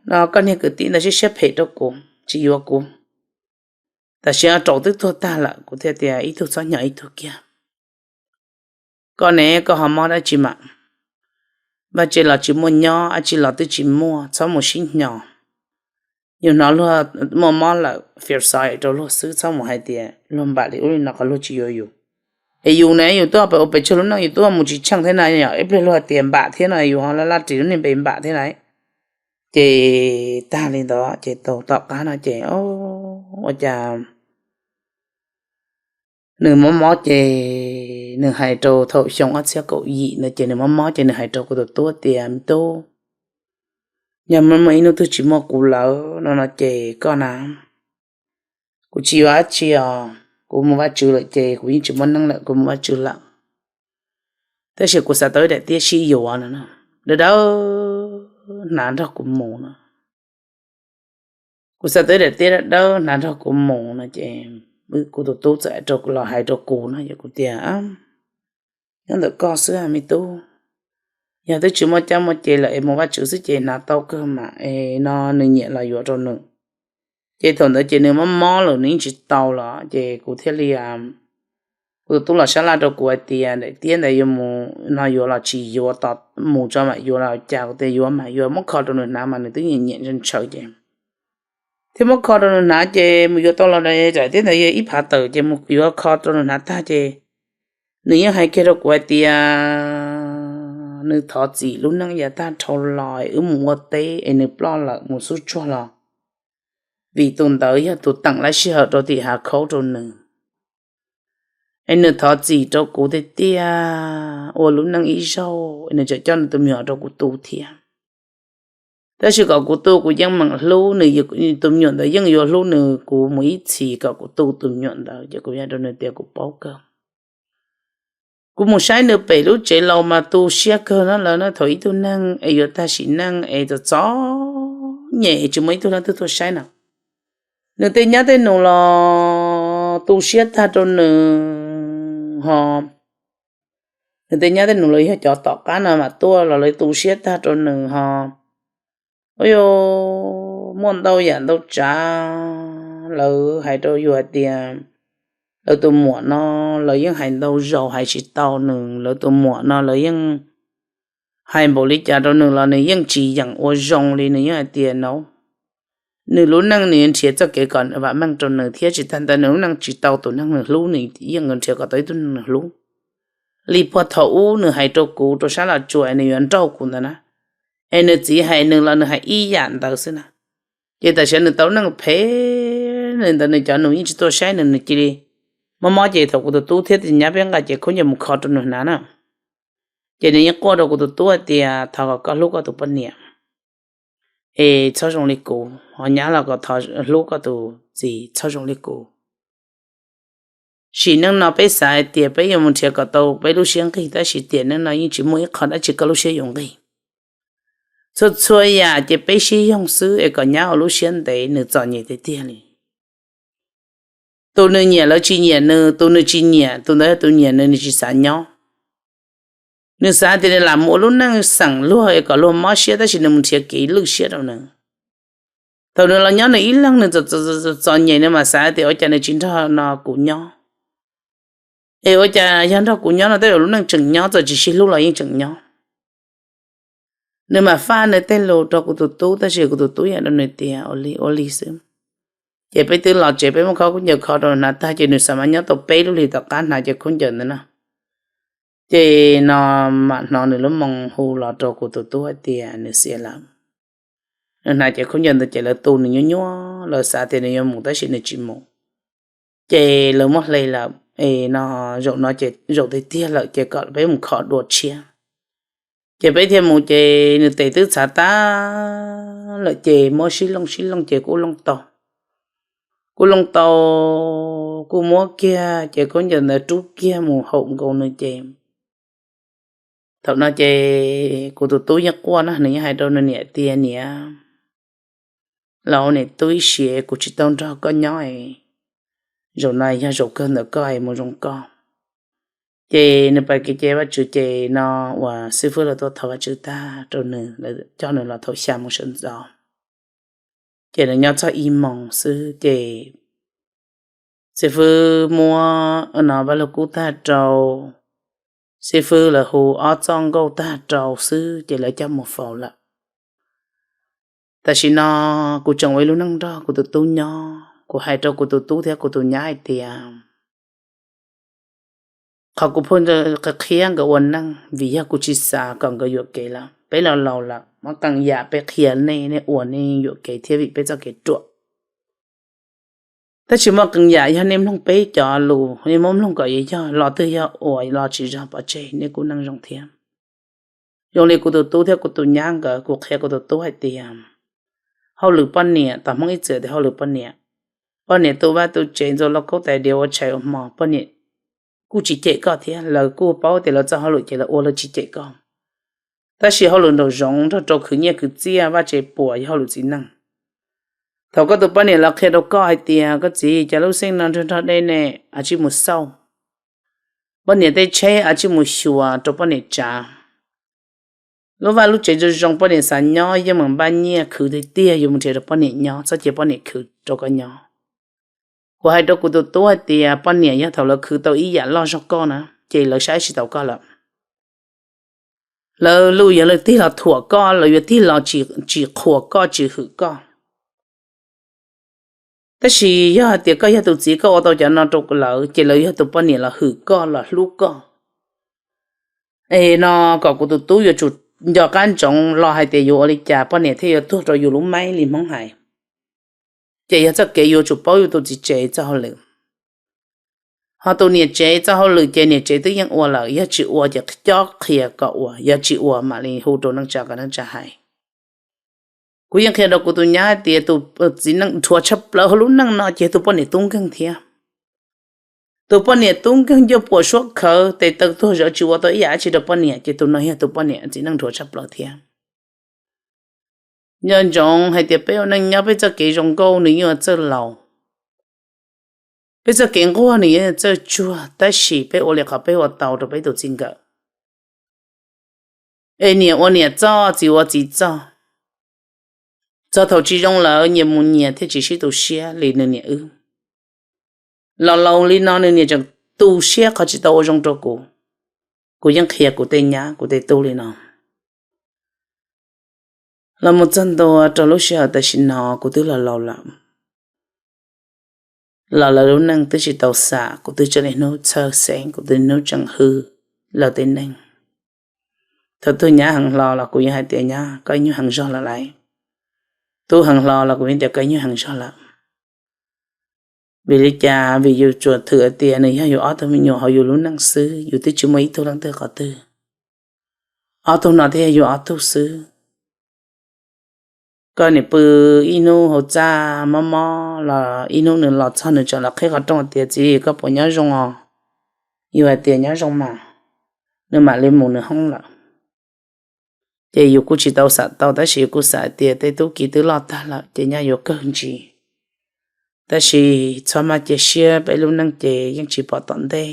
No koj niag kwv tij ntawd siab siab phem rau kuv, tsis yuav kuv. Tam sim no raum twb tuag tag lawm, kuv thiaj tias ib tug txhob hnyo ib tug kiag. Koj ne koj ho mob dab tsi mam, vaj tse los tsis muaj nyob, dab tsi los twb tsis muaj, txhob mus sib hnyo. Yus hnov luag muaj mob lawm fia xov rau luag xwb, txhob mus hais tias luag npam li ub li no qhov luag tsis yuav yus. Es yus ne yus tuaj pem ua pes tsawg lub neej yus tuaj mus tsis tsheej thiab na, yog ib pliag luag tias npam thiab no yus ho laj laj ris lub niag npe npam thiab na. Ces tag li ntawd ces tau tom qab no ces ua cas nws mob mob ces nws hais rau thaum xyoo ob txhiab kaum yim no ces nws mob mob ces nws hais rau kuv tus tub tias, Me tub, yog muaj ib hnub twg tsis muaj kuv lawm no no ces koj na, kuv tsis yuav dab tsi os, kuv mus Vaj Tswv lawm ces kuv yeej tsis muaj neej lawm, kuv mus Vaj Tswv lawm. Tab sis kuv xav tau ib daim tiab sib yuav no, dawb dawb hnav nrog kuv mus no. Kuv xav tau ib daim tiab dawb dawb hnav nrog kuv mus no ces kuv tus tub txawm los hais rau kuv no ces kuv tias, Nyob ntawm koj xwb me tub, yog twb tsis muaj cab muaj ces lawm es mus Vaj Tswv xwb ces hnav tau kawg mas es no nws nyiam los yuav rau nws. Ces thaum ntawd ces nws mob mob lawm nws yeej tsis tau los ces kuv thiaj li, kuv tus tub los sab laj rau kuv hais tias daim tiab ntawd yuav mus no yuav los tsis yuav, tos mus tso mam yuav los cas, kuv tias yuav mas yuav, muab kho rau nws hnav mas nws twb nyiam nyiam ntshaw ces thiab muab kho rau nws hnav ces mus yuav tau los daim tiab ntawd yog ib phav tawm ces mus yuav kho rau nws hnav tag ces nws yeej hais kiag rau kuv hais tias nws thov txim lub neej yav tag dhau los es wb mus ua teb es nws ploj lawm mus xub tsuag los, vim tus ntawd yog tus teem laib sij hawm rau tim hav khaub rau nws. Es nws thov txim rau kuv tiag tiag, ua lub neej ib zaug es nws tseem coj nws tus me nyuam rau kuv tu thiab. Tab sis kom kuv tu kuv yeej meem hlub nws, tus me nyuam ntawd yeej yuav hlub nws, kuv mus ib txhis kom kuv tu tus me nyuam ntawd ces kuv hais rau nws tias kuv paub kawg. Kuv mus saib nws pem lub tsev laus mas tu siab kawg na lawv na, thaum ib tug neeg es yuav tag sim neej es txom txom nyem es tsis muaj ib tug leej twg tuaj saib na. Nws tej nyab tej nus los tu siab tag rau nws ho, nws tej nyab tej nus los yog cov tom qab no mas tuaj los lawv tu siab tag rau nws ho. Ua muaj ntau yam ntau tsav, lawv hais rau yus hais tias lawv tus muam no, lawv yeej hais ntau zaus hais tsis tau nws, lawv tus muam no lawv yeej hais npaum li cas rau nws los nws yeej tsis yeem ua zoo li, nws yeej hais tias no, nws lub neej nws yuav nrhiav txoj kev kom vam meej rau nws thiab tsis tag ntawd nws lub neej tsis tau tus neeg nws hlub, nws yeej nrhiav kom tau ib tug neeg nws hlub. Li puag thaum ub nws hais rau kuv rau sab Los Tsuas nws yuav nrauj kuv ntawd na, es nws txiv hais nws los nws hais ib yam ntawd xwb na. Ces tam sim nws tau neej phem li ntawd nws cov nus yeej tsis tuaj saib nws, nws cia li mob mob ces thaum kuv tus tub thiab tus nyab peb nqa cev khaub ncaws mus kho rau nws hnav na, ces nws yeej quaj rau kuv tus tub hais tias thov kom koj hlub koj tus poj niam es txhob zoo li kuv, ho nyab los kom thov hlub koj tus txiv txhob zoo li kuv. Sim neej no peb xav hais tias peb yuav mus nrhiav kom tau peb lub siab nqig, tab sis tiam neej no yeej tsis muaj ib qho dab tsi koj lub siab yuav nqig. Txhua txhua yam ces peb sib yoog xwb es kom nyab ua lub siab ntev, nws txom nyem tiag tiag li. Tus nws nyiam lawv tsis nyiam nws, tus nws tsis nyiam tus ntawd yog tus nyiam nws, nws tsis xav nyob. Nws xav tias nws lam mus ua lub neej xeem luag es kom luag mob siab, tab sis nws mus nrhiav kev lwj siab rau nws. Thaum nws los nyob nws ib leeg nws txom nyem nws mam xav tias ua cas nws tsis nrog no kuv nyob. Es ua cas yog nrog kuv nyob no tej zaum lub neej tseem nyob, txawm tsis sib hlub los yeej tseem nyob. Nws mam faj nws tej lus rau kuv tus tub, tab sis kuv tus tub yeej hais rau nws tias ua li ua li xwb. Ces peb twb los tsev peb muab khaub ncaws kho rau hnav tag ces nws xav mas nyob tau peb lub hlis tom qab hnav cev khaub ncaws ntawd na. Ces no mam hnov nws lub moo hu los rau kuv tus tub hais tias nws xiam lawm. Nws hnav cev khaub ncaws ntawd ces lawv tu nws nyuaj nyuaj, lawv xav tias nws yuav mus tab sis nws tsis mus. Ces lawv muab hle lawm es no zaum no ces zaum tiag tiag lawm ces kom peb mus kho dua tshiab. Ces peb thiaj mus ces nws tes twb txhav tag lawm ces muab sib looj sib looj ces kuj looj tau. Kuj looj tau, kuj muab kiag ces khaub ncaws ntawd rub kiag mus haum nkaus nws ces thaum no ces kuv tus tub yeej quaj na, nws yeej hais rau nws niam tias niam, los ua niam tub ib siav kuv tsis tau nrog koj nyob, zaum no yog zaum kawg ntawm koj es mus zoo koj. Ces nws pais kev cai Vajtswv ces no uas xib fwb lawv tuaj thov Vajtswv tag rau nws, lawv coj nws los thaum xya moo sawv ntxov. Ces nws nyob txog ib moos xwb ces xib fwb muab no Vaj Lug Kub tag rau, xib fwb lawv hu ob txoj nkauj tag rau xwb ces lawv coj mus faus lawm. Tam sim no kuv tseem ua ib lub neej nrog kuv tus tub nyob, kuv hais rau kuv tus tub thiab kuv tus nyab hais tias qhov kuv pheej qhia nkawd ua neej vim yog kuv tsis xav kom nkawd yuam kev lawm. Peb los laus lawm, muaj qee yam peb qhia nej, nej ua nej yuam kev thiab vim peb txoj kev ruam. Tab sis muaj qee yam yog nej mloog peb cov lus, nej muab mloog kom yog, los twg yog ua los tsis zog pov tseg, nej kuj neej zoo thiab. Zoo li kuv tus tub thiab kuv tus nyab nkawd, kuv qhia kuv tus tub hais tias hauj lwm poj niam, tom Hmoob ib txwm tias hauj lwm poj niam, poj niam tu vaj tu tsev, ntxuav lauj kaub tais diav, ua tshais ua hmo, poj niam kuj tsis cem koj thiab, lawv kuj paub tias lawv txoj hauj lwm ces lawv ua, lawv tsis cem koj. Tab sis hauj lwm nraum zoov nrog rau khwv nyiaj khwv txiaj, vaj tsev puas yog hauj lwm txiv neej. Thaum koj tus poj niam los qhia rau koj hais tias koj txiv, cas lub xeej no nrog nrog dej ne, av tsij mus xauj, poj niam tej tsheb av tsij mus xyuas rau poj niam tsav. Lub vaj lub tsev zoo zoo poj niam xav nyob, yeej meem npaj nyiaj khwv tiag tiag yuav mus nrhiav rau poj niam nyob, txhob cia poj niam khwv rau koj nyob. Kuv hais rau kuv tus tub hais tias poj niam yog thaum lawv khwv tau ib yam loj zog koj na, ces lawv saib tsis taus koj lawm. Lawv lub yuav tig los thuam koj, lawv yuav tig los tsis qhuas koj, tsis hwm koj. Tab sis yog hais tias koj yog tus txiv, koj ua tau cov no rau lawv, ces lawv yog tus poj niam los hwm koj, los hlub koj. Es no kom kuv tus tub yuav tsum nco qab ntsoov los hais tias yuav ua li cas poj niam thiaj yuav tuag rau yus lub maib li Hmoob hais. Ces yog txoj kev yuav tsum paub yus tus txiv tsev txoj hauj lwm. Ho tus niam tsev txoj hauj lwm ces niam tsev twb yeej ua lawm, yog tsis ua ces cob qhia kom ua, yog tsis ua mam li hu rau neej tsa kom neej tsa hais. Kuv yeej qhia rau kuv tus nyab hais tias tus txiv neej nrhuav tshaj plaws hauv lub neej no ces tus poj niam tub nkeeg thiab. Tus poj niam tub nkeeg ncauj puam suab khawv, tes taw tuag zawv tsis ua tau ib yam dab tsi rau poj niam, ces tus no yog tus poj niam txiv neej nrhuav tshaj plaws thiab. Nco ntsoov hais tias peb ua neej nyob peb txoj kev zoo nkauj nws yeej yuav txawj laus. Peb txoj kev nquag nws yeej yuav txawj tsuag, tab sis peb ua li qhov peb ua tau rau peb tus txij nkawm. Es niam ua niam txoj, txiv ua txiv txoj. Txog thaum tsis zoo lawm nyias mus nyias thiaj tsis sib tu siab li nws niam wb. Los laus li no nws niam tseem tu siab qhov tsis tau ua zoo rau kuv. Kuv yeej qhia kuv tej nyab kuv tej tub li no. Los mus txog ntua rau lub sij hawm tam sim no kuv twb los laus lawm. Los lawv lub neej twb tsis tau xam, kuv twb tseem niaj hnub txhawj xeeb, kuv twb niaj hnub tseem hwm lawv tej neeg. Thaum twg nyab heev hlo los kuv yeej hais tias nyab, koj ib nyuag heev zog lawm lauj. Tub heev hlo los kuv yeej tias koj ib nyuag heev zog lawm. Vim li cas? Vim yus tsuas thwm hais tias nws yog yus ob tug me nyuam hauv yus lub neej xwb, yus twb tsis muaj ib tug leej twg qhov twg. Ob tug no thiaj yog yus ob tug xwb. Koj niam pw ib hnub hauv txaj mob mob los ib hnub nws los txog nws tseem los qhib qhov rooj tias, txiv, koj puas nyob zoo os? Yus hais tias nyob zoo mas, nws mam li mus nws hoob lawm. Ces yus kuj tsis tau xam tau, tab sis yus kuj xav hais tias tej tub ki twb loj tag lawm ces nyaj yuav kawg ntsis. Tab sis txhob maj cia siab, peb lub neej ces yeej tsis pom tom ntej.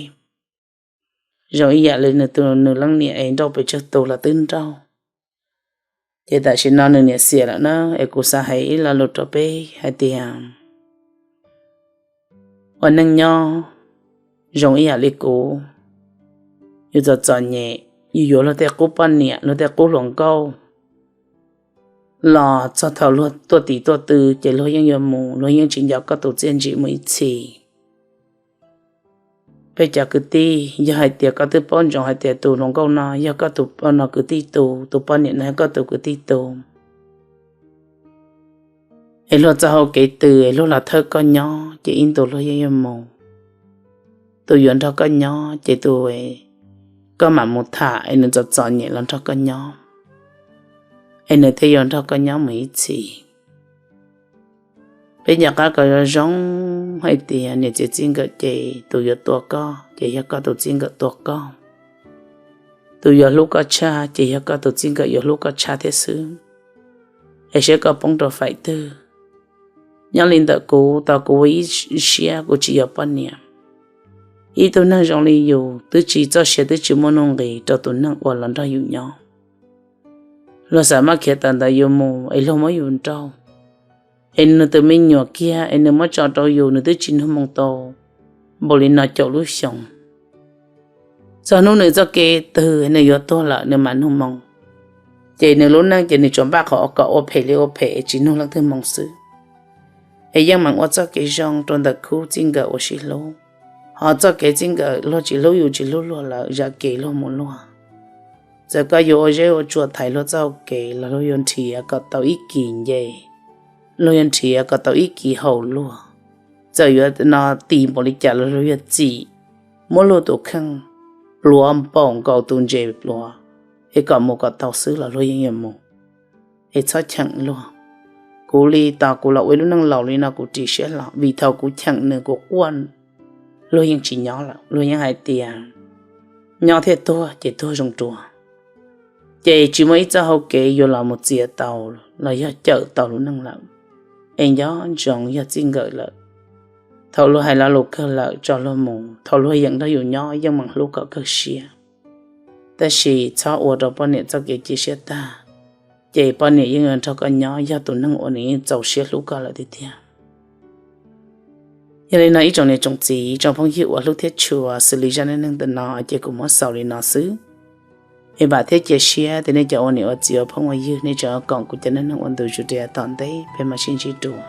Zoo ib yam li nws tus, nws leej niam es nrauj pes tsawg tus los twb nrauj. Ces tam sim no nws niam xiam lawm na, es kuv xav hais ib lo lus rau peb hais tias ua neej nyob zoo ib yam li kuv, yus txom txom nyem, yus yuav luag tej qub poj niam, luag tej qub hluas nkauj, los txog thaum luag tuaj tim tuaj tw ces luag yeej yuav mus, luag yeej tsis nco koj tus txiaj ntsim mus ib txhis. Peb cov kwv tij, yog hais tias koj twb paub ntsoov hais tias tus hluas nkauj no yog koj tus, no kwv tij tus, tus poj niam no yog koj tus kwv tij tus, es luag txoj hau kev twg es luag los thawj koj nyob ces ib ntus luag yeej yuav mus. Tus yuav nrog koj nyob ces tus koj mam mus tham es nws txom txom nyem los nrog koj nyob, es nws thiaj yuav nrog koj nyob mus ib txhis. Peb nco qab kom zoo zoo hais tias niam txiv txij nkawm ces tus yuav tua koj ces yog koj tus txij nkawm tua koj, tus yuav hlub koj tshaj ces yog koj tus txij nkawm yuav hlub koj tshaj thiab xwb. Es saib koj poob rau faim twg. Nyob li ntawm kuv, tau kuv ua ib siab kuv tsis yuav poj niam. Ib tug neeg zoo li yus twb tsis txoj sia twb tsis muaj nuj nqis rau tus neeg uas los nrog yus nyob. Luag xav maj khiav tawm ntawm yus mus es luag muab yus nrauj, es nws tus me nyuam kiag es nws muab tso rau yus, nws twb tsis nug moo tau npaum li no caum lub xyoo. Txog hnub nws txoj kev twg nws yuav tuag lawm nws mam nug moo, ces nws lub neej ces nws tsuas npaj qhov kom ua phem li ua phem es tsis nug leej twg moo xwb. Es yeej meem ua txoj kev zoo rau ntawm khub txij nkawm uas sib hlub. Ho txoj kev txij nkawm luag tsis hlub yus tsis hlub luag lawm zam kev luag mus luag. Txawm koj yuav ua zeb ua tsua thaiv luag txoj hau kev los luag yuav nrhiav kom tau ib kis nce, luag yuav nrhiav kom tau ib kis haus luag. Txawm yuav no tis npaum li cas los luag yuav txim, muab luag tus kheej pluav npaum nkaus tus ntses pluav, es kom mus kom tau xwb los luag yeej yuav mus. Es txhob cheem luag. Kuv li tos kuv los ua ib lub neej laus li no kuv ris siab hlo, vim thaum kuv cheem nws kuv quaj, luag yeej tsis nyob lawm, luag yeej hais tias nyob thiaj tuag ces tuag zoo dua. Ces tsis muaj ib txoj hau kev yuav los mus txiav tau los yog cawm tau lub neej lawm. Es nco ntsoov yog txij nkawm lawm, thaum luag hais lo lus kawg lawm tso luag mus, thaum luag yeem nrog yus nyob yeej meem hlub kom kawg siab. Tab sis txhob ua rau poj niam txoj kev cia siab tag, ces poj niam yeej yuav nrog koj nyob yog tus neeg uas nws yeej txaus siab hlub koj lawm tiag tiag. Yog li no ib tsoom niam tsoom txiv tsoom phooj ywg uas hlub thiab tshua, xws li zaj neej neeg ntawm no ces kuv muab xaus li no xwb. Es vam thiab cia siab tias nej cov ua niam ua txiv ua phooj ua ywg nej tseem koom kuv cov neej neeg ua ntu zus rau yav tom ntej, peb mam sib ntsib dua.